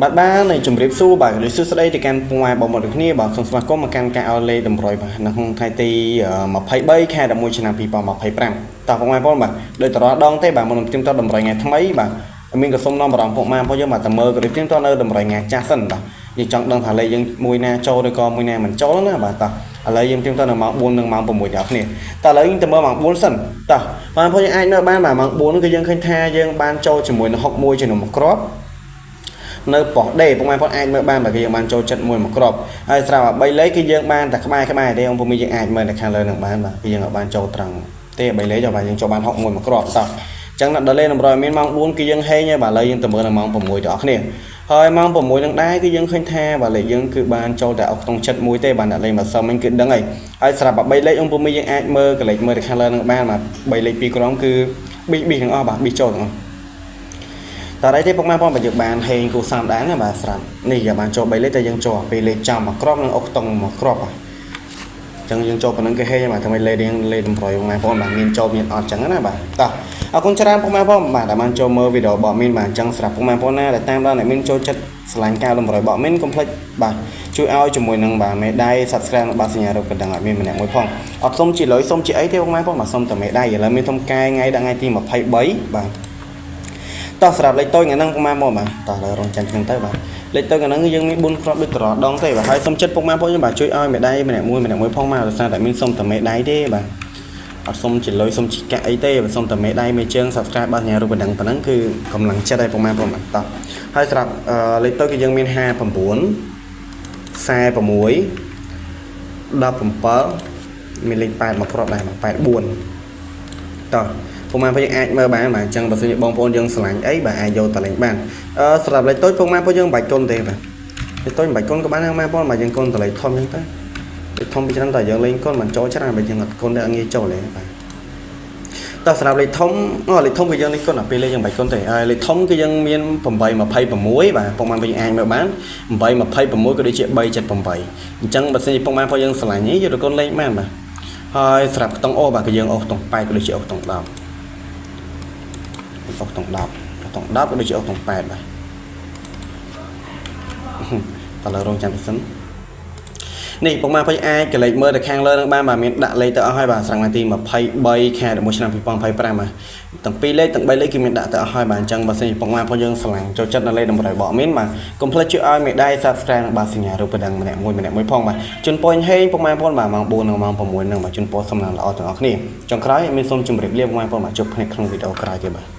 បាទបាទនៃជម្រាបសួរបាទឬសួស្តីទៅកាន់ពុកម៉ែបងប្អូនទាំងគ្នាបាទសូមស្វាគមន៍មកកាន់ការឲ្យលេខតម្រុយបាទនៅក្នុងថ្ងៃទី23ខែ11ឆ្នាំ2025តោះពុកម៉ែបងប្អូនបាទដោយតរដងទេបាទមុននឹងផ្ទៀងផ្ទាត់តម្រុយថ្ងៃថ្មីបាទមានក៏សូមនាំបារម្ភពុកម៉ែបងប្អូនយើងបាទតើមើលក៏ដូចផ្ទៀងផ្ទាត់នៅតម្រុយថ្ងៃចាស់សិនបាទយើងចង់ដឹងថាលេខយើងមួយណាចូលឬក៏មួយណាមិនចូលណាបាទតោះឥឡូវយើងផ្ទៀងផ្ទាត់នៅម៉ោង4និងម៉ោង6ដល់គ្នាតោះឥឡូវយើងទៅមើលម៉ោង4សិនតោះបងប្អូនយើងអាចនៅបានបាទម៉ោង4គឺយើងឃើញថាយើងបានចូលជាមួយនឹង61ចំនួន1គ្រាប់ នៅប៉ុស្តិ៍ដេពុកម៉ែបងប្អូនអាចមើលបានបើគេយើងបានចូលចិត្តមួយមួយគ្រាប់ហើយស្រាប់តែ3លេខគឺយើងបានតែក្បែរក្បែរទេអង្គពុំយើងអាចមើលនៅខាងលើនឹងបានបាទគឺយើងអាចបានចូលត្រង់ទេ3លេខបាទយើងចូលបាន61មួយគ្រាប់តោះអញ្ចឹងដល់លេខតម្រុយមានម៉ោង4គឺយើងហេងហើយបាទឥឡូវយើងទៅមើលនៅម៉ោង6ទាំងអស់គ្នាហើយម៉ោង6នឹងដែរគឺយើងឃើញថាបាទលេខយើងគឺបានចូលតែអុកក្នុងចិត្តមួយទេបាទអ្នកលេខមកសុំវិញគឺដឹងហើយហើយស្រាប់តែ3លេខអង្គពុំយើងអាចមើលកលេចមើលទៅខាងលើនឹងបានបាទ3លេខ2ក្រុមគឺប៊ីសប៊ីសទាំងអស់បាទប៊ីសចូលទាំងអស់ តើអីទេពុកម៉ែបងបើយើងបានហេងគូសាមដែរណាបាទស្រាប់នេះយើងបានចូល3លេខតែយើងចូលពីលេខចំមួយគ្រាប់និងអុកតុងមួយគ្រាប់អញ្ចឹងយើងចូលប៉ុណ្្នឹងគេហេងបាទធ្វើឲ្យលេខរៀងលេខតម្រុយពុកម៉ែបងបាទមានចូលមានអត់អញ្ចឹងណាបាទតោះអរគុណច្រើនពុកម៉ែបងបាទដែលបានចូលមើលវីដេអូរបស់មីនបាទអញ្ចឹងសម្រាប់ពុកម៉ែបងណាដែលតាមដល់អ្នកមានចូលចិត្តស្រឡាញ់ការតម្រុយរបស់មីនកុំភ្លេចបាទជួយឲ្យជាមួយនឹងបាទមេដៃ Subscribe និងបាទសញ្ញារូបកណ្ដឹងឲ្យមានម្នាក់មួយផងអត់សុំជាលុយសុំជាអីទេពុកម៉ែបងបាទសុំតែមេដៃឥឡូវមានធំកែថ្ងៃដល់ថ្ងៃទី23បាទ តោះសម្រាប់លេខតូចថ្ងៃហ្នឹងពុកម៉ែមកបាទតោះឥឡូវរងចាំខ្ញុំទៅបាទលេខតូចថ្ងៃហ្នឹងគឺយើងមាន4គ្រាប់ដូចត្រដងទេបាទហើយសុំចិត្តពុកម៉ែបងបាទជួយឲ្យមេដៃម្នាក់មួយម្នាក់មួយផងមកដោយសារតែមានសុំតែមេដៃទេបាទអត់សុំជាលុយសុំជាកាក់អីទេបាទសុំតែមេដៃមេជើង Subscribe បាទសញ្ញារូបបណ្ដឹងប៉ុណ្ណឹងគឺកម្លាំងចិត្តឲ្យពុកម៉ែបងបាទតោះហើយសម្រាប់លេខតូចគឺយើងមាន59 46 17មានលេខ8មកគ្រាប់ដែរបាទ84តោះពុកម៉ែបងយើងអាចមើលបានបាទអញ្ចឹងបើសិនជាបងប្អូនយើងស្រឡាញ់អីបាទអាចយកតលេងបានអឺសម្រាប់លេខតូចពុកម៉ែបងយើងមិនបាច់គុណទេបាទលេខតូចមិនបាច់គុណក៏បានដែរម៉ែបងបាទយើងគុណតលេខធំអញ្ចឹងទៅលេខធំពីច្រើនតែយើងលេងគុណមិនចូលច្រើនបើយើងអត់គុណទេអត់ងាយចូលទេបាទតោះសម្រាប់លេខធំអូលេខធំគឺយើងលេងគុណដល់ពេលលេខយើងមិនបាច់គុណទេហើយលេខធំគឺយើងមាន826បាទពុកម៉ែបងយើងអាចមើលបាន826ក៏ដូចជា378អញ្ចឹងបើសិនជាពុកម៉ែបងយើងស្រឡាញ់នេះយកទៅគុណលេខបានបាទហើយសម្រាប់ខ្ទង់អូបាទគឺយើងអូសខ្ទង់8ក៏ដូចជាអូសខ្ទង់10អូសខ្ទង់10ខ្ទង់10ក៏ដូចជាអូសខ្ទង់8បាទតើឥឡូវរងចាំទៅសិននេះពុកម៉ែបងអាចកលេចមើលទៅខាងលើនឹងបានបាទមានដាក់លេខទៅអស់ហើយបាទស្រាប់ថ្ងៃទី23ខែ11ឆ្នាំ2025បាទទាំងពីរលេខទាំង3លេខគឺមានដាក់ទៅអស់ហើយបាទអញ្ចឹងបើសិនជាពុកម៉ែបងយើងស្រឡាញ់ចូលចិត្តនៅលេខតម្រុយបកមានបាទកុំភ្លេចជួយឲ្យមេដៃ Subscribe និងបាទសញ្ញារូបកណ្ដឹងម្នាក់មួយម្នាក់មួយផងបាទជូនពរហេងពុកម៉ែបងបាទម៉ោង4និងម៉ោង6នឹងបាទជូនពរសំណាងល្អទាំងអស់គ្នាចុងក្រោយមានសូមជម្រាបលាពុកម៉ែបងបាទជួបគ្នាក្នុងវីដេអូក្រោយទៀតបាទ។